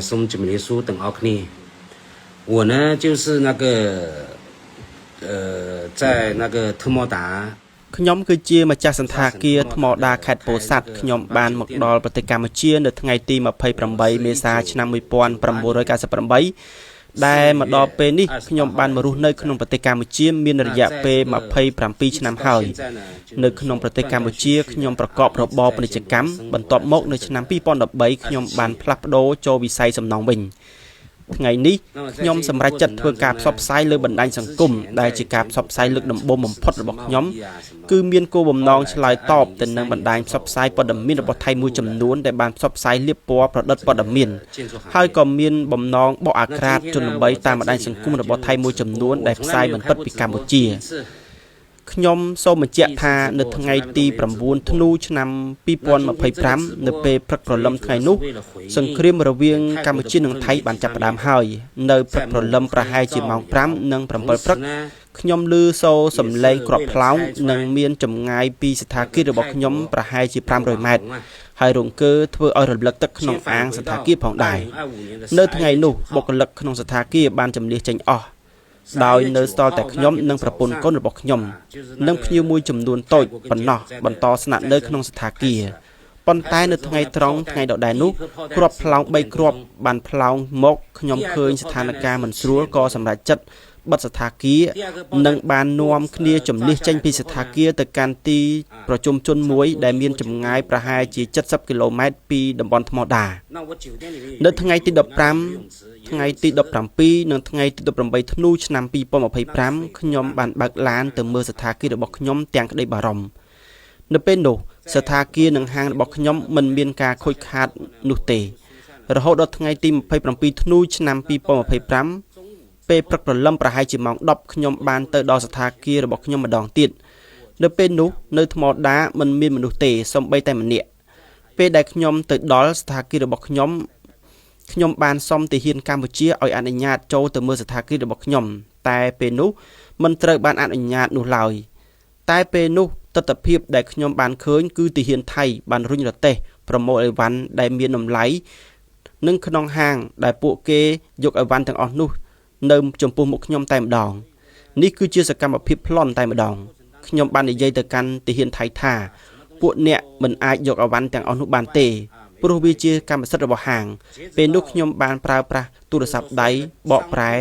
សូមជម្រាបសួរទាំងអស់គ្នា。我呢，就是那个，在那个特莫达 ខ្ញុំគឺជាម្ចាស់សន្តាគារថ្មដាខេត្តពោធិ៍សាត់ខ្ញុំបានមកដល់ប្រទេសកម្ពុជានៅថ្ងៃទី28មេសាឆ្នាំ1998ដែលមកដល់ពេលនេះខ្ញុំបានមករស់នៅក្នុងប្រទេសកម្ពុជាមានរយៈពេល27ឆ្នាំហើយនៅក្នុងប្រទេសកម្ពុជាខ្ញុំប្រកបរបរពាណិជ្ជកម្មបន្ទាប់មកនៅឆ្នាំ2013ខ្ញុំបានផ្លាស់ប្ដូរចូលវិស័យសំណង់វិញថ្ងៃនេះខ្ញុំសម្រេចចិត្តធ្វើការផ្សព្វផ្សាយលើបណ្ដាញសង្គមដែលជាការផ្សព្វផ្សាយលើកដំបូងបំផុតរបស់ខ្ញុំគឺមានគោលបំណងឆ្លើយតបទៅនឹងបណ្ដាញផ្សព្វផ្សាយព័ត៌មានរបស់ថៃមួយចំនួនដែលបានផ្សព្វផ្សាយលាបពណ៌ប្រឌិតព័ត៌មានហើយក៏មានបំណងបកអាក្រាតជនល្បីតាមបណ្ដាញសង្គមរបស់ថៃមួយចំនួនដែលផ្សាយមិនពិតពីកម្ពុជាខ្ញុំសូមបញ្ជាក់ថានៅថ្ងៃទី9ធ្នូឆ្នាំ2025នៅពេលព្រឹកព្រលឹមថ្ងៃនោះសង្គ្រាមរវាងកម្ពុជានិងថៃបានចាប់ផ្ដើមហើយនៅព្រឹកព្រលឹមប្រហែលជាម៉ោង5និង7ព្រឹកខ្ញុំឮសូរសំឡេងគ្រាប់ផ្លោងនិងមានចម្ងាយពីស្ថាគាររបស់ខ្ញុំប្រហែលជា500ម៉ែត្រហើយរង្គើធ្វើឲ្យរំលឹកទឹកក្នុងអាងស្ថាគារផងដែរនៅថ្ងៃនោះបុគ្គលិកក្នុងស្ថាគារបានជម្លៀសចេញអស់ដោយនៅសល់តែខ្ញុំនិងប្រពន្ធកូនរបស់ខ្ញុំនិងភ្ញៀវមួយចំនួនតូចប៉ុណ្ណោះបន្តស្នាក់នៅក្នុងស្ថាគារប៉ុន្តែនៅថ្ងៃត្រង់ថ្ងៃដដែលនោះគ្រាប់ផ្លោង3គ្រាប់បានផ្លោងមកខ្ញុំឃើញស្ថានភាពមិនស្រួលក៏សម្រេចចិត្តបិទស្ថាគារនិងបាននាំគ្នាជម្លៀសចេញពីស្ថាគារទៅកាន់ទីប្រជុំជនមួយដែលមានចម្ងាយប្រហែលជា70គីឡូម៉ែត្រពីតំបន់ថ្មដានៅថ្ងៃទី15ថ្ងៃទី17និងថ្ងៃទី18ធ្នូឆ្នាំ2025ខ្ញុំបានបើកឡានទៅមើលស្ថាគាររបស់ខ្ញុំទាំងក្តីបារម្ភនៅពេលនោះស្ថាគារនិងហាងរបស់ខ្ញុំមិនមានការខូចខាតនោះទេរហូតដល់ថ្ងៃទី27ធ្នូឆ្នាំ2025ពេលព្រឹកព្រលឹមប្រហែលជាម៉ោង10ខ្ញុំបានទៅដល់ស្ថាគាររបស់ខ្ញុំម្ដងទៀតនៅពេលនោះនៅថ្មដាមិនមានមនុស្សទេសូម្បីតែម្នាក់ពេលដែលខ្ញុំទៅដល់ស្ថាគាររបស់ខ្ញុំខ្ញុំបានសុំទាហានកម្ពុជាឲ្យអនុញ្ញាតចូលទៅមើលស្ថាគាររបស់ខ្ញុំតែពេលនោះមិនត្រូវបានអនុញ្ញាតនោះឡើយតែពេលនោះទិដ្ឋភាពដែលខ្ញុំបានឃើញគឺទាហានថៃបានរុញរទេះប្រមូលអីវ៉ាន់ដែលមានតម្លៃនិងក្នុងហាងដែលពួកគេយកអីវ៉ាន់ទាំងអស់នោះនៅចំពោះមុខខ្ញុំតែម្ដងនេះគឺជាសកម្មភាពប្លន់តែម្ដងខ្ញុំបាននិយាយទៅកាន់ទាហានថៃថាពួកអ្នកមិនអាចយកអីវ៉ាន់ទាំងអស់នោះបានទេព្រោះវាជាកម្មសិទ្ធិរបស់ហាងពេលនោះខ្ញុំបានប្រើប្រាស់ទូរស័ព្ទដៃបកប្រែ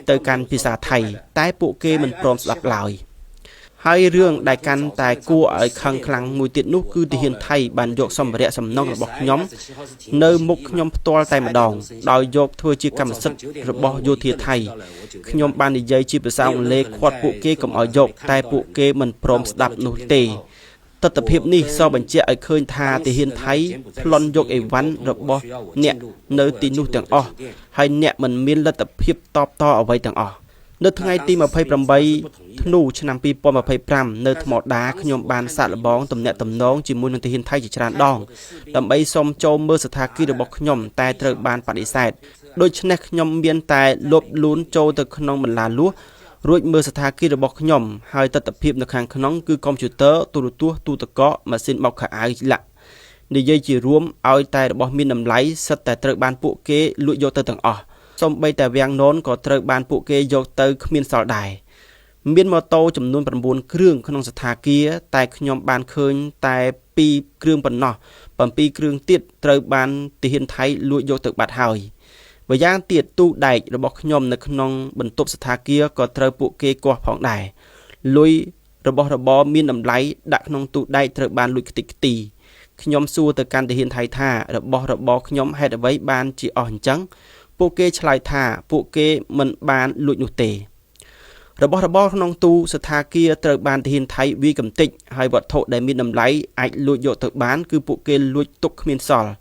ទៅកាន់ភាសាថៃតែពួកគេមិនព្រមស្ដាប់ឡើយហើយរឿងដែលកាន់តែគួរឲ្យខឹងខ្លាំងមួយទៀតនោះគឺទាហានថៃបានយកសម្ភារៈសំណង់របស់ខ្ញុំនៅមុខខ្ញុំផ្ទាល់តែម្ដងដោយយកធ្វើជាកម្មសិទ្ធិរបស់យោធាថៃខ្ញុំបាននិយាយជាភាសាអង់គ្លេសឃាត់ពួកគេកុំឲ្យយកតែពួកគេមិនព្រមស្ដាប់នោះទេទិដ្ឋភាពនេះសបញ្ជាក់ឲ្យឃើញថាទាហានថៃប្លន់យកអីវ៉ាន់របស់អ្នកនៅទីនោះទាំងអស់ហើយអ្នកមិនមានលទ្ធភាពតបតអ្វីទាំងអស់នៅថ្ងៃទី28ធ្នូឆ្នាំ2025នៅថ្មដាខ្ញុំបានសាកល្បងទំនាក់ទំនងជាមួយនឹងទាហានថៃជាច្រើនដងដើម្បីសុំចូលមើលស្ថាគាររបស់ខ្ញុំតែត្រូវបានបដិសេធដូច្នេះខ្ញុំមានតែលបលូនចូលទៅក្នុងបន្លាលួសរួចមើលស្ថាគាររបស់ខ្ញុំហើយទិដ្ឋភាពនៅខាងក្នុងគឺកុំព្យូទ័រទូរទស្សន៍ទូទឹកកកម៉ាស៊ីនបោកខោអាវលាក់និយាយជារួមឲ្យតែរបស់មានតម្លៃសិតតែត្រូវបានពួកគេលួចយកទៅទាំងអស់សូម្បីតែវាំងននក៏ត្រូវបានពួកគេយកទៅគ្មានសល់ដែរមានម៉ូតូចំនួន9គ្រឿងក្នុងស្ថាគារតែខ្ញុំបានឃើញតែ2គ្រឿងប៉ុណ្ណោះ7គ្រឿងទៀតត្រូវបានទាហានថៃលួចយកទៅបាត់ហើយម្យ៉ាងទៀតទូដែករបស់ខ្ញុំនៅក្នុងបន្ទប់ស្ថាគារក៏ត្រូវពួកគេគាស់ផងដែរលុយរបស់របរមានតម្លៃដាក់ក្នុងទូដែកត្រូវបានលួចខ្ទេចខ្ទីខ្ញុំសួរទៅកាន់ទាហានថៃថារបស់របរខ្ញុំហេតុអ្វីបានជាអស់អញ្ចឹងពួកគេឆ្លើយថាពួកគេមិនបានលួចនោះទេរបស់របរក្នុងទូស្ថាគារត្រូវបានទាហានថៃវាយកំទេចហើយវត្ថុដែលមានតម្លៃអាចលួចយកទៅបានគឺពួកគេលួចទុកគ្មានសល់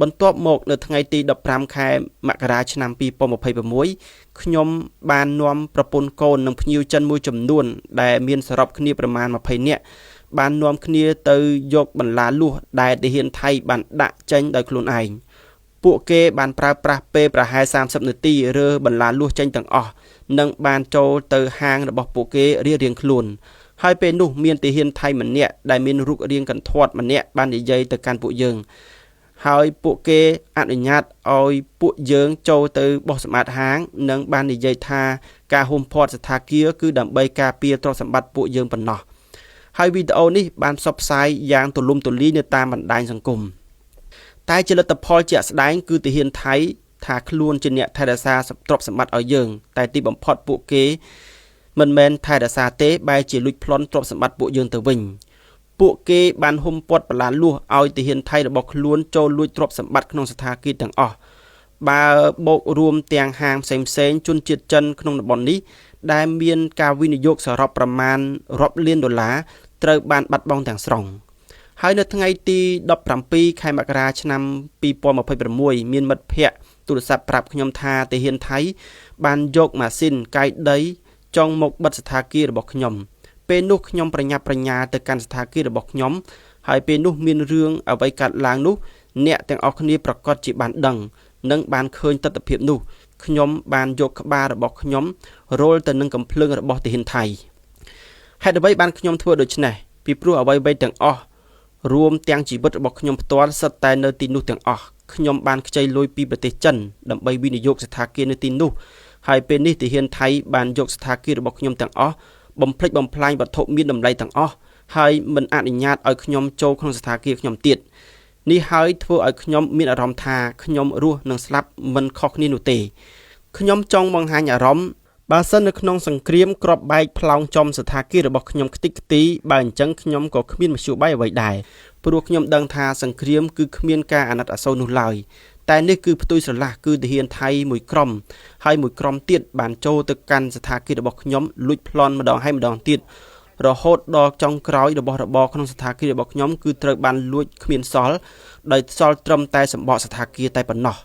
បន្ទាប់មកនៅថ្ងៃទី15ខែមករាឆ្នាំ2026ខ្ញុំបាននាំប្រពន្ធកូននិងភ្ញៀវចិនមួយចំនួនដែលមានសរុបគ្នាប្រមាណ20នាក់បាននាំគ្នាទៅយកបន្លាលួសដែលទាហានថៃបានដាក់ចេញដោយខ្លួនឯងពួកគេបានប្រើប្រាស់ពេលប្រហែល30នាទីរើបន្លាលួសចេញទាំងអស់និងបានចូលទៅហាងរបស់ពួកគេរៀងៗខ្លួនហើយពេលនោះមានទាហានថៃម្នាក់ដែលមានរូបរាងកន្ធាត់ម្នាក់បាននិយាយទៅកាន់ពួកយើង ហើយពួកគេអនុញ្ញាតឲ្យពួកយើងចូលទៅបោះសម្អាតហាងនិងបាននិយាយថាការហ៊ុមព័ទ្ធសណ្ឋាគារគឺដើម្បីការពារទ្រព្យសម្បត្តិពួកយើងប៉ុណ្ណោះហើយវីដេអូនេះបានផ្សព្វផ្សាយយ៉ាងទូលំទូលាយនៅតាមបណ្ដាញសង្គមតែជាលទ្ធផលជាក់ស្ដែងគឺទាហានថៃថាខ្លួនជាអ្នកថែរក្សាទ្រព្យសម្បត្តិឲ្យយើងតែទីបំផុតពួកគេមិនមែនថែរក្សាទេបែរជាលួចប្លន់ទ្រព្យសម្បត្តិពួកយើងទៅវិញពួកគេបានហ៊ុមព័ទ្ធបន្លាលួសឲ្យទាហានថៃរបស់ខ្លួនចូលលួចទ្រព្យសម្បត្តិក្នុងសណ្ឋាគារទាំងអស់បើបូករួមទាំងហាងផ្សេងៗជនជាតិចិនក្នុងតំបន់នេះដែលមានការវិនិយោគសរុបប្រមាណរាប់លានដុល្លារត្រូវបានបាត់បង់ទាំងស្រុងហើយនៅថ្ងៃទី17ខែមករាឆ្នាំ2026មានមិត្តភ័ក្តិទូរស័ព្ទប្រាប់ខ្ញុំថាទាហានថៃបានយកម៉ាស៊ីនកាយដីចង់មកបិទសណ្ឋាគាររបស់ខ្ញុំពេលនោះខ្ញុំប្រញាប់ប្រញាល់ទៅកាន់សណ្ឋាគាររបស់ខ្ញុំហើយពេលនោះមានរឿងអ្វីកើតឡើងនោះអ្នកទាំងអស់គ្នាប្រកាសជាបានដឹងនិងបានឃើញទិដ្ឋភាពនោះខ្ញុំបានយកក្បាលរបស់ខ្ញុំរលទៅនឹងកំភ្លើងរបស់ទាហានថៃហេតុអ្វីបានខ្ញុំធ្វើដូច្នេះពីព្រោះអ្វីៗទាំងអស់រួមទាំងជីវិតរបស់ខ្ញុំផ្ទាល់សុទ្ធតែនៅទីនោះទាំងអស់ខ្ញុំបានខ្ចីលុយពីប្រទេសចិនដើម្បីវិនិយោគសណ្ឋាគារនៅទីនោះហើយពេលនេះទាហានថៃបានយកសណ្ឋាគាររបស់ខ្ញុំទាំងអស់បំផ្លិចបំផ្លាញវត្ថុមានតម្លៃទាំងអស់ហើយមិនអនុញ្ញាតឲ្យខ្ញុំចូលក្នុងសណ្ឋាគារខ្ញុំទៀតនេះហើយធ្វើឲ្យខ្ញុំមានអារម្មណ៍ថាខ្ញុំរស់និងស្លាប់មិនខុសគ្នានោះទេខ្ញុំចង់បង្ហាញអារម្មណ៍បើសិននៅក្នុងសង្គ្រាមគ្រាប់បែកផ្លោងចំសណ្ឋាគាររបស់ខ្ញុំខ្ទេចខ្ទីបើអញ្ចឹងខ្ញុំក៏គ្មានមធ្យោបាយអ្វីដែរព្រោះខ្ញុំដឹងថាសង្គ្រាមគឺគ្មានការអាណិតអាសូរនោះឡើយតែនេះគឺផ្ទុយស្រឡះគឺទាហានថៃមួយក្រុមហើយមួយក្រុមទៀតបានចូលទៅកាន់សណ្ឋាគាររបស់ខ្ញុំលួចប្លន់ម្ដងហើយម្ដងទៀតរហូតដល់ចុងក្រោយរបស់របរក្នុងសណ្ឋាគាររបស់ខ្ញុំគឺត្រូវបានលួចគ្មានសល់ដោយសល់ត្រឹមតែសម្បកសណ្ឋាគារតែប៉ុណ្ណោះ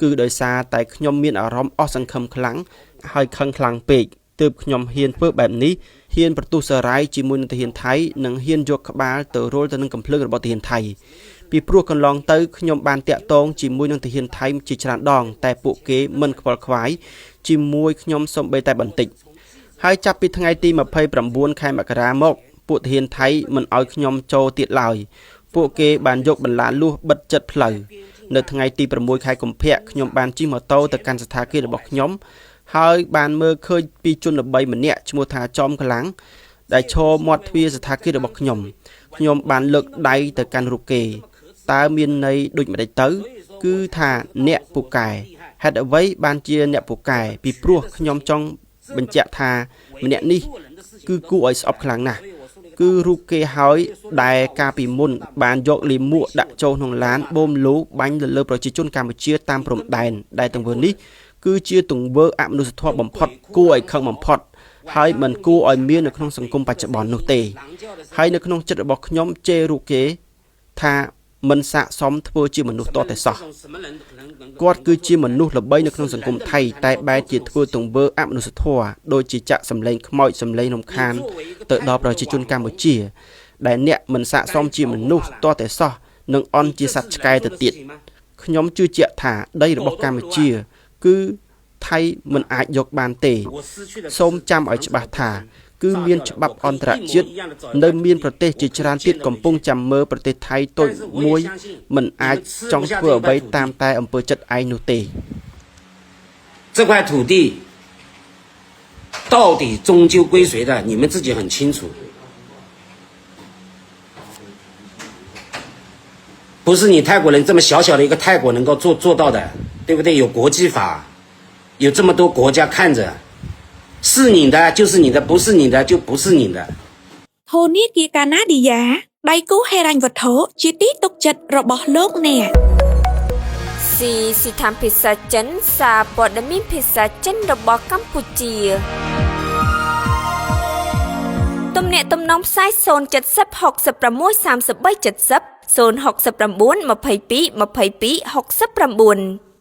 គឺដោយសារតែខ្ញុំមានអារម្មណ៍អស់សង្ឃឹមខ្លាំងហើយខឹងខ្លាំងពេកទើបខ្ញុំហ៊ានធ្វើបែបនេះហ៊ានប្រទុសរាយជាមួយនឹងទាហានថៃនិងហ៊ានយកក្បាលទៅរលទៅនឹងកំភ្លើងរបស់ទាហានថៃពីព្រោះកន្លងទៅខ្ញុំបានតាក់ទងជាមួយនឹងទាហានថៃជាច្រើនដងតែពួកគេមិនខ្វល់ខ្វាយជាមួយខ្ញុំសូម្បីតែបន្តិចហើយចាប់ពីថ្ងៃទី29ខែមករាមកពួកទាហានថៃមិនឲ្យខ្ញុំចូលទៀតឡើយពួកគេបានយកបន្លាលួសបិទចិត្តផ្លូវនៅថ្ងៃទី6ខែកុម្ភៈខ្ញុំបានជិះម៉ូតូទៅកាន់សណ្ឋាគាររបស់ខ្ញុំហើយបានមើលឃើញពីជនល្បីម្នាក់ឈ្មោះថាចំកម្លាំងដែលឈរមាត់ទ្វារសណ្ឋាគាររបស់ខ្ញុំខ្ញុំបានលើកដៃទៅកាន់រូបគេតើមានន័យដូចម្តេចទៅគឺថាអ្នកពូកែហេតុអ្វីបានជាអ្នកពូកែពីព្រោះខ្ញុំចង់បញ្ជាក់ថាម្នាក់នេះគឺគួរឲ្យស្អប់ខ្លាំងណាស់គឺរូបគេហើយដែលកាលពីមុនបានយកលីមួកដាក់ចូលក្នុងឡានបូមលូបាញ់លើប្រជាជនកម្ពុជាតាមព្រំដែនដែលទង្វើនេះគឺជាទង្វើអមនុស្សធម៌បំផុតគួរឲ្យខឹងបំផុតហើយមិនគួរឲ្យមាននៅក្នុងសង្គមបច្ចុប្បន្ននោះទេហើយនៅក្នុងចិត្តរបស់ខ្ញុំជេររូបគេថាមិនស័ក្តិសមធ្វើជាមនុស្សតតែសោះគាត់គឺជាមនុស្សល្បីនៅក្នុងសង្គមថៃតែបែរជាធ្វើទង្វើអមនុស្សធម៌ដូចជាចាក់សម្លេងខ្មោចសម្លេងរំខានទៅដល់ប្រជាជនកម្ពុជាដែលអ្នកមិនស័ក្តិសមជាមនុស្សតតែសោះនឹងអន់ជាសត្វឆ្កែទៅទៀតខ្ញុំជឿជាក់ថាដីរបស់កម្ពុជាគឺថៃមិនអាចយកបានទេសូមចាំឲ្យច្បាស់ថាគឺមានច្បាប់អន្តរជាតិនៅមានប្រទេសជាច្រើនទៀតកំពុងចាំមើលប្រទេសថៃតូចមួយមិនអាចចង់ធ្វើអ្វីតាមតែអំពើចិត្តឯងនោះទេ这块土地到底终究归谁的你们自己很清楚不是你泰国人这么小小的一个泰国能够做到的对不对有国际法有这么多国家看着是你的就是你的不是你的就不是你的ធនាគារកាណាឌីយ៉ាដៃគូហិរញ្ញវត្ថុជាទីទុកចិត្តរបស់លោកអ្នកស៊ីស៊ីថាមភាសាចិនសារព័ត៌មានភាសាចិនរបស់កម្ពុជាទំនាក់ទំនងផ្សាយ070 66 33 70 069 22 22 69